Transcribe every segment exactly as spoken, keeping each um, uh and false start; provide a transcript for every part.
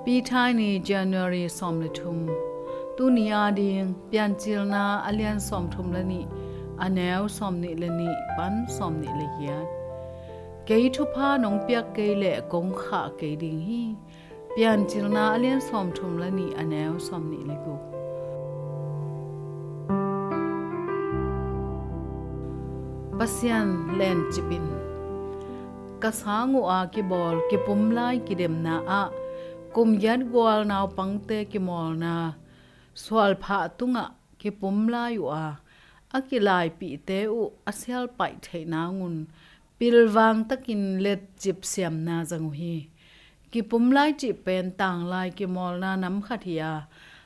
Peter ni, January sawm le thum. Tuni ading Piancilna a lian sawm thum le nih, a neu sawm nih le nih pan sawm nih le giat. Kei thupha nong piak kei leh kong khah kei ding hi. Piancilna a lian sawm thum le nih, a neu sawm nih le guk. Pasian lencip in. Ka sang uh a kibawl kipum lai kidemna ah kum giat gual naupangte kimawlna sualphah tungah kipum lai uh a, a kilaipihte uh a sialpaih theih nangun pilvang takin letcip siamna zang uh hi. Kipum lai cih pen tanglai kimawlna nam khat hi a,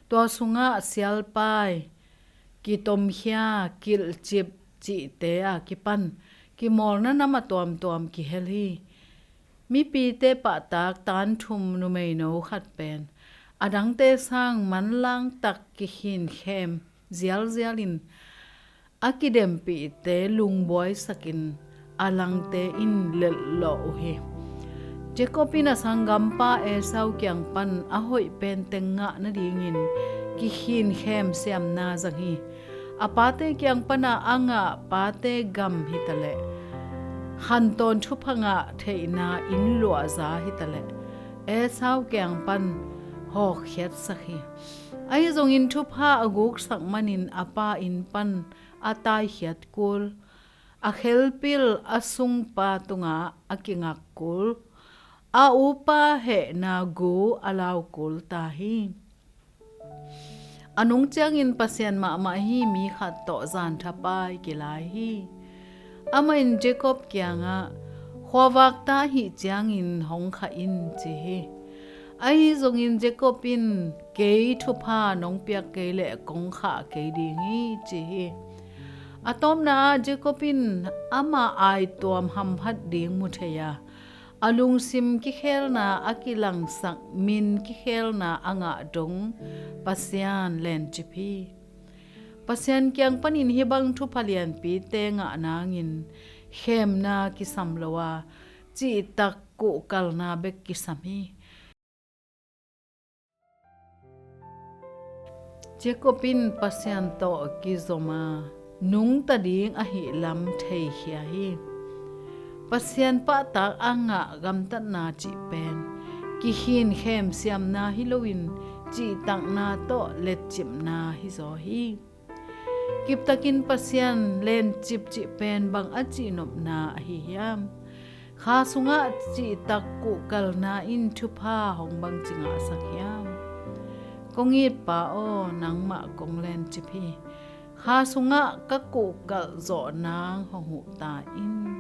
tua sungah sialpai, kitomkhia, kilhcip cihte a kipan kimawlna nam a tuamtuam kihel hi. Mipite pahtak tan thum numeino khat pen a dangte sang manlang tak kikhinkhem zialzial in a kidempihte lungbuaisakin a langte in lelhlawh uh hi. Jacob in a sanggampa Esau kiang pan a hoih pen teng ngah nadingin kikhinkhem siamna zang hi. A pate kiang pana a ngah pate gam hitaleh, khantawn thupha ngah theihna inn luahza hitaleh, Esau kiang pan hawkkhiatsak hi. Ahi zongin thupha a guksak manin a pa inn pan a taikhiat kul, a khelpil a sungpa tungah a kingak kul, a upa hehna gu a lau kul ta hi. A nung ciangin Pasian mahmah hi mi khat tawh zanthapai kilai hi. Amah in Jacob kiangah, khuavak ta ahih ciangin hong khah in, ci hi. Ahi zongin Jacob in, kei thupha nong piak kei leh kong khah kei ding hi, ci hi. A tawpna ah Jacob in amah aituam hamphat ding mu thei a, a lungsim kikhelna a kilangsak min kikhelna a ngah dong Pasian lencip hi. Pasian kiang panin hih bang thupha lianpite ngah nangin khemna kisam lo a, cihtak kuhkalna bek kisam hi. Jacob in Pasian tawh kizom a, nungta ding ahih lam theikhia hi. Pasian pahtak a ngah gamtatna cih pen kikhinkhem siamna hi loin cihtakna tawh letcipna hizaw hi. Kiptakin Pasian lencip cih pen bang a cihnopna ahi hiam? Kha sungah cihtak kuhkalna in thupha hong bangci ngahsak hiam? Kong it Pa aw, nangmah kong lencip hi. Kha sungah ka kuhkalh zawh nang hong huh ta in.